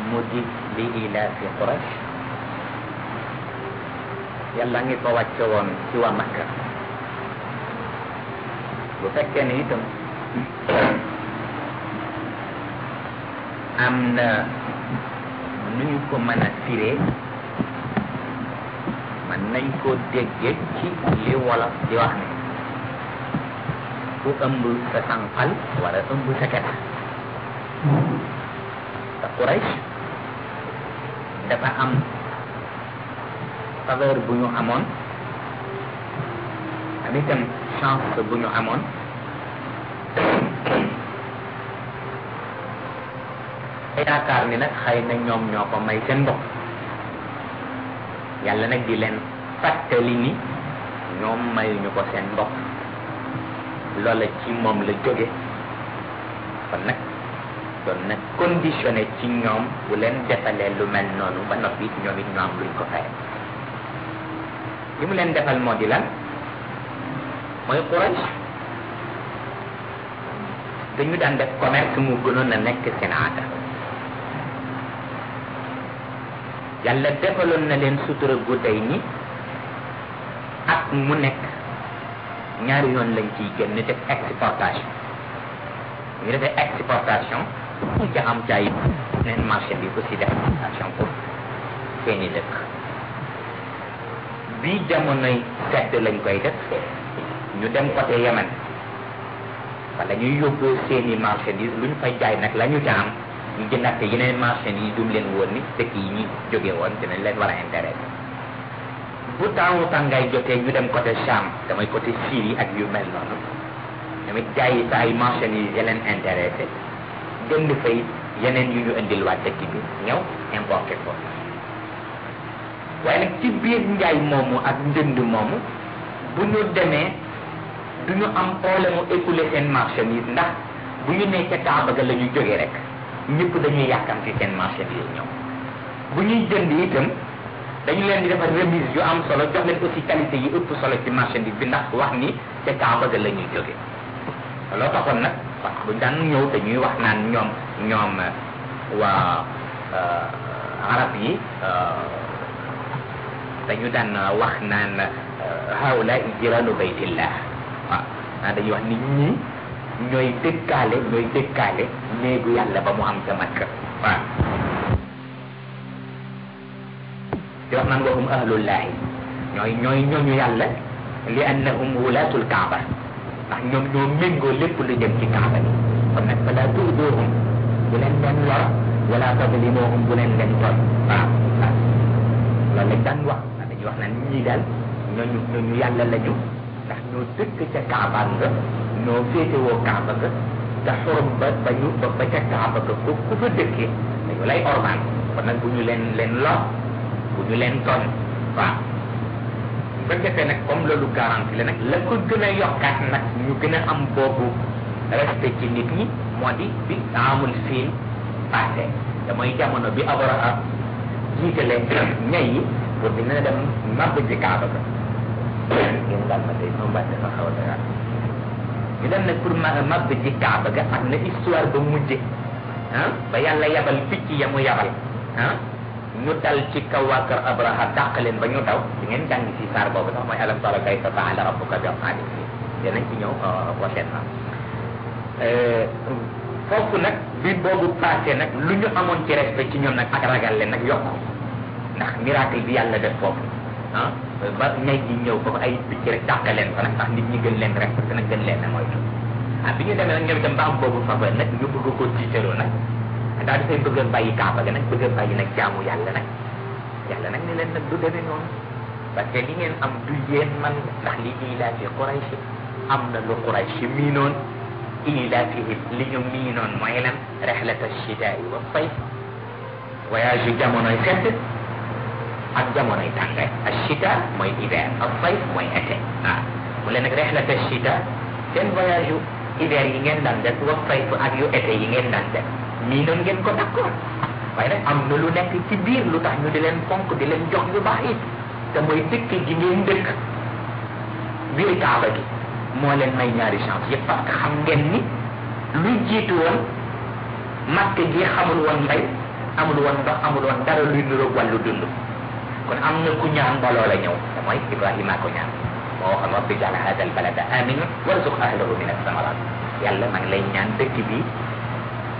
mu di li ilaafi Quraysh yàlla ngi ko wàcce woon ci waa Makka bu fekkee ne itam am na nu ñu ko mën a firee man nañ ko déggee ci li wolof di wax ne ku ëmb sa sànqal wala ëmb sa keta te Quraysh dafa am faveur bu ñu amoon am itam chance bu ñu amoon yaakaar ni nag xëy na ñoom ñoo ko may seen bopp yàlla nag di leen fàttali ni ñoom mayuñu ko seen bopp loola ci moom la jóge kon nag doon nag conditionné ci ñoom bu leen defalee lu mel noonu ba noppi ñoom it ñu am luñ ko fay li mu leen defal moo di lan mooy Quraysh dañu daan def commerce mu gënoon a nekk seen aada yàlla defaloon na leen sutura gu day ni ak mu nekk ñaari yoon lañ ciy génn def exportation ñu defee exportation ñu ca am ca ay neen marché bi aussi def exportation pour seeni dëkk bii jamonoy sedd lañ koy def ñu dem côté Yemen wala ñuy yóbbu seeni marchandise luñ fay jaay nag la ñu ca am ñu jëndaat yeneen marchandise yi dum leen woon ni dëkk yi ñu jóge woon dinañ leen war a intéressé bu taawu tàngaay jotee ñu dem côté Cham damay côté Syrie ak yu mel noonu tamit jaay sa ay marchandise ya leen intéressé jënd fay yeneen yu ñu indil waa dëkk bi ñëw importé ko waaye nag ci biir njaay moomu ak njënd moomu bu ñu demee du ñu am problème mu écouler seen marchandise ndax bu ñu nee ca Kaaba ga la ñu jógee rek ñëpp dañuy yàkkamti seen marchandise ñëw bu ñuy jënd itam dañu leen di defar remise yu am solo jox leen aussi qualité yi ëpp solo ci marchandise bi ndax wax ni ca Kaaba ga la ñuy jógee loo taxoon nag wax bu daan ñëw dañuy wax naan ñoom waa arab yi dañu daan wax naan hawla jiranu baytillah waaw naa dañuy wax nit ñi ñooy dëkkaale néegu yàlla ba mu am ca Makka waaw di wax naan wahum ahlullahi ñooy ñooñu yàlla li annahum wulatul kaaba ndax ñoom ñoo méngoo lépp lu jëm ci kaaba bi kon nag fala tuuduhum bu leen lor wala tadlimuhum bu leen tooñ waaw loolu lañ daan wax dañuy wax naan ñii daal ñooñu yàlla lañu ndax ñoo dëkk ca kaaba nga ñoo féetewoo kaaba nga te xorom ba ca kaaba nga ku fa dëkkee dañu lay ormaan kon nag bu ñu leen lor bu ñu leen tooñ waaw bu defee nag comme loolu garanti la nag la ko gën a yokkaat nag ñu gën a am boobu respect ci nit ñi moo di bi amul fiil passé te mooy jamono bi Abraha jiitale ñay yi pour dina dem màbb ci kaaba ga ngeen daal ma tey moom dafa xaw a dara ñu dem nag pour màbb ci kaaba ga ak na histoire ba mujje ba yàlla yabal picc ya mu yabal ñu dal ci kaw waa kër Abraha dàq leen ba ñu daw di ngeen jàng ci saar boobu sax mooy alam tara kayfa fa'ala rabbuka bi ashabil fiil dinañ ci ñëw prochainement foofu nag bi boobu passé nag lu ñu amoon ci respect ci ñoom nag ak ragal leen nag yokk ndax miracle bi yàlla def foofu ba ñay ji ñëw foofu ay picc rek dàq leen ko nag ndax nit ñi gën leen respecté nag gën leen a moytu bi ñu demee nag ñoom itam ba am boobu faveur nag ñu bëgg ko tiitaroo nag daal dafay bëgg a bàyyi kaaba ga nag bëgg a bàyyi nag jaamu yàlla nag ni leen nag du demee noonu parce que li ngeen am du yéen man ndax li ilaafi Quraysh am na lu Quraysh miinoon ilaafihim li ñu miinoon mooy lan rexlata chidaai wa sayf voyage yu jamonoy sedd ak jamonoy tàngaay ak chita mooy hiver ak sayf mooy été waaw mu leen nag rexlata chita seen voyage yu hiver yi ngeen daan def wa sayf ak yu été yi ngeen daan def nii noonu ngeen ko d'accord waaye nag am na lu nekk ci biir lu tax ñu di leen fonk di leen jox yu baax it te mooy dëkk gi ngeen dëkk biir kaaba gi moo leen may ñaari chance yëpp parce que xam ngeen ni lu jiitu woon Makka gi xamul woon mbay amul woon ndox amul woon dara luy niroog wàllu dund kon am na ku ñaan mbooloo la ñëw te mooy Ibrahima ko ñaan moo waxoon rabbi ja'al hada al balada amina warzuq ahlahu min as-samarat yàlla maa ngi lay ñaan dëkk bi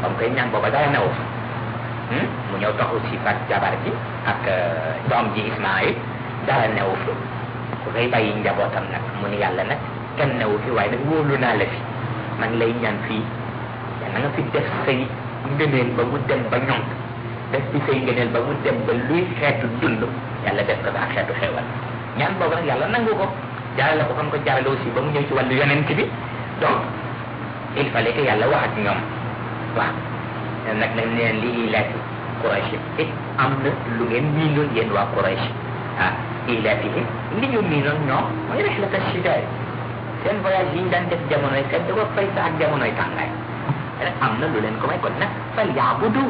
ba mu koy ñaan booba dara newu fa mu ñëw taxu si fak jabar ji ak doom ji Ismaïl dara newu fa ku koy bàyyi njabootam nag mu ni yàlla nag kenn newu fi waaye nag wóolu naa la fi maa ngi lay ñaan fii na nga fi def say ngëneel ba mu dem ba ñoŋ def fi say ngëneel ba mu dem ba luy xeetu dund yàlla def ko ba ak xeetu xewal ñaan boobu nag yàlla nangu ko jaarale ko fan ko jaarale aussi ba mu ñëw ci wàllu yonent bi donc il fallait que yàlla wax ak ñoom waaw nag nag neen li ilaati Quraysh it am na lu ngeen miinoon yéen waa Quraysh ah ilaatihim li ñu miinoon ñoom mooy rihlata shitaay seen voyage yi ñu daan def jamonoy sedd ba fay sa ak jamonoy tàngaay rek am na lu leen ko may kon nag fal yaabudu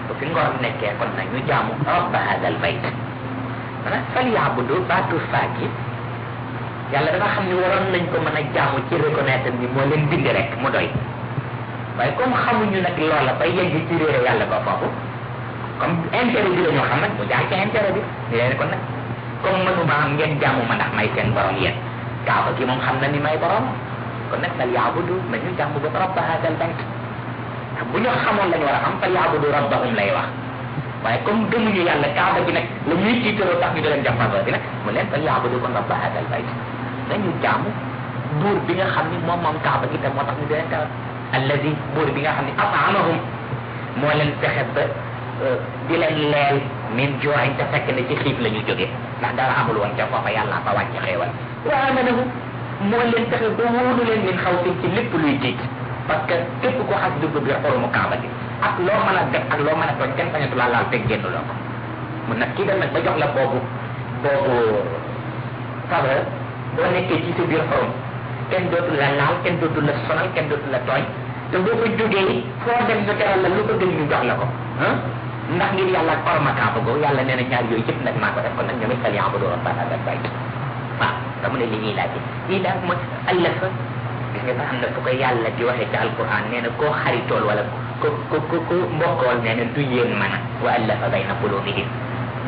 bu fi ngor nekkee kon nag ñu jaamu rabba hadal bayt maanaam fal yaabudu baatu faak yi yàlla dafa xam ni waroon nañ ko mën a jaamu ci reconnaître ni moo leen bind rek mu doy waaye comme xamuñu nag loola ba yegg ci réere yàlla ba foofu comme intérêt bi la ñoo xam nag mu jaar ci intérêt bi ni leen kon nag comme mënuma am ngeen jaamu ma ndax may seen borom yéen kaaba gi moom xam na ni may borom kon nag fal yaabudu nañu jaamu ba rabba hadal bayt bu ñu xamoon lañu war a xam fal yaabudu rabbahum lay wax waaye comme gëmuñu yàlla kaaba gi nag la ñuy tiitaroo tax ñu di leen jox faveur bi nag mu leen fal yaabudu kon rabba hadal bayt nañu jaamu buur bi nga xam ni moom moom kaaba gi te moo tax ñu di leen teral alladi buur bi nga xam ni at'amahum moo leen fexe ba di leen leel min jooin te fekk ne ci xiif la ñu jógee ndax dara amul woon ca foofa yàlla fa wàcc xéewal wa amanahum moo leen fexe ba wóolu leen min xawfin ci lépp luy tiit parce que képp ko xas dugg biir xoromu kaaba gi ak loo mën a def ak loo mën a tooñ kenn sañatu laa laal teg génn loo ko mun nag kii dem nag ba jox la boobu faveur boo nekkee ci sa biir xorom kenn dootul la laal kenn dootul la sonal kenn dootul la tooñ te boo ko jógee foo dem ñu teral la lu ko gën ñu jox la ko ndax ngir yàlla ak orma kaaba googu yàlla nee na ñaar yooyu yëpp nag maa ko def kon nag ñoom it fal ya'budu rabba hadal bayt waaw dama ne li ñuy laajte lii daal mooy allafa gis nga sax am na fu ko yàlla di waxee ci alquran nee na koo xaritool wala ko mbokkool nee na du yéen mën a wa allafa bayna qulubihim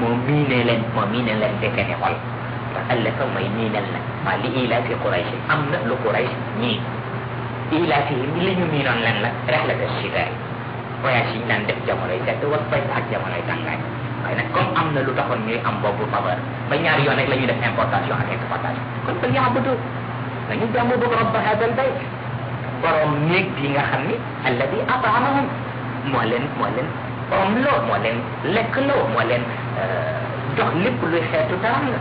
moo miinee leen te seeni xol ndax allafa mooy miinal la waaw li ilaafi Quraysh am na lu Quraysh ñii ilaafi li ñu miinoon lan la rihlata shitaay voyage yi ñu daan def jamonoy sedd wala fay ak jamonoy tàngaay waaye nag comme am na lu taxoon ñuy am boobu faveur ba ñaari yoon rek la ñuy def importation ak exportation kon fal ya'budu nañu jàmm bëgg rabba hadal bayt borom néeg bi nga xam ni alladi at'amahum moo leen borom loo moo leen lekk loo moo leen jox lépp luy xeetu taram la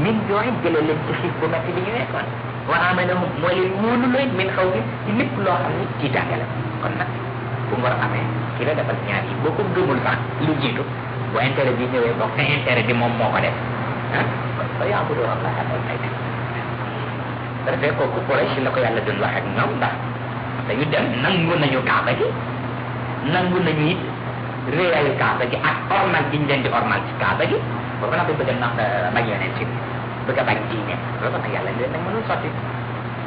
min jooy jëlee leen ci xiif bu metti bi ñu nekkoon wa amanahum moo leen wóolu leen min xaw bi ci lépp loo xam ni tiitaange la kon nag bu ngor amee ki la defal ñaar yi boo ko gëmul sax lu jiitu bu intérêt bi ñëwee bokk te intérêt bi moom moo ko def kon fa ya'budu rabba hadal bayt da defee kooku Quraysh la ko yàlla doon wax ak ñoom ndax dañu dem nangu nañu kaaba gi nangu nañu it réeyayu kaaba gi ak ormal gi ñu leen di ormal ci kaaba gi boobu nag bëgg nax bañ yeneen ci bëgg a bañ diine loolu nag yàlla leen nag mënul sotti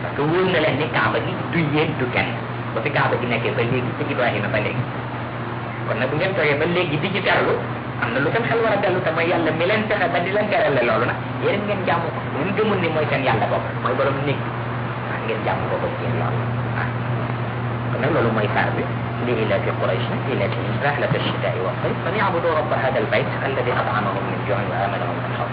parce que wóor na leen ni kaaba gi du yéen du kenn ba fi kaaba gi nekkee ba léegi ci Ibrahima ba léegi kon nag bu ngeen toogee ba léegi di ci terlu am na lu tam xel war a dellu te mooy yàlla mi leen fexe ba di leen terale loolu nag yéen ngeen jàmm ko ngeen gëmul ni mooy seen yàlla bopp mooy borom néeg bi ngeen jàmm ko ba ci loolu kon nag loolu mooy saar bi li ilaafi Quraysh ilaafi rihlata ash-shitaa'i wa as-sayf falyabudu rabba hadha al-bayt alladhi at'amahum min juu'in wa aamanahum min khawf